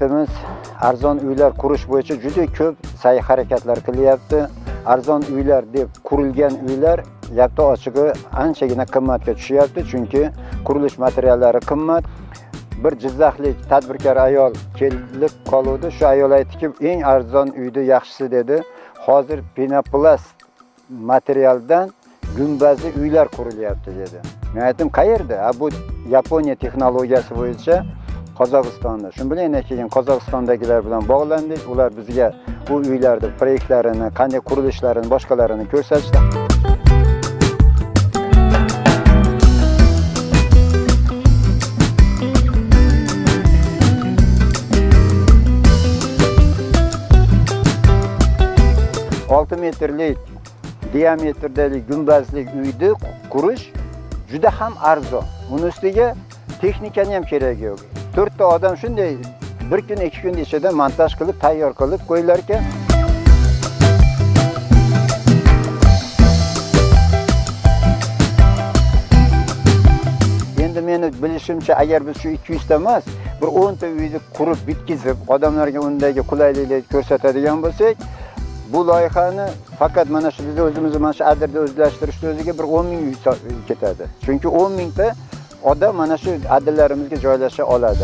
Davlatimiz arzon uylar qurish bo'yicha juda ko'p sa'y harakatlar qilyapti. Arzon uylar deb qurilgan uylar gapni ochig'i anchagina qimmatga tushyapti, chunki qurilish materiallari qimmat. Bir jizzaxlik tadbirkor ayol kelib qoluvdi. Shu ayol aytdiki, eng arzon uyni yaxshisi dedi. Hozir penoplast materialdan gumbazli uylar qurilyapti dedi. Men aytdim, qayerda? A bu Yaponiya texnologiyasi bo'yicha Qozog'istonda. Shu bilan keyin Qozog'istondagilar bilan bog'landik. Ular bizga bu uylarni proyektlarini, qanday qurilishlarini, boshqalarini ko'rsatishdi. 6 metrlik diametrdagi gumbazli uyni qurish juda ham arzon. Uni ustiga texnikani ham keragi yo'q. 4 ta odam shunday bir kun, 2 kun ichida montaj qilib, tayyor qilib qo'yilar ekan. Endi meni bilishimcha, agar biz shu 200 ta emas, bir 10 ta uyni qurib bitkizib, odamlarga undagi qulaylikni ko'rsatadigan bo'lsak, bu loyihani faqat mana shu biz o'zimizni mana shu adirda o'zlashtirishni o'ziga bir 10 ming uy ketadi. Chunki 10 mingta odam mana shu adirlarimizga joylasha oladi.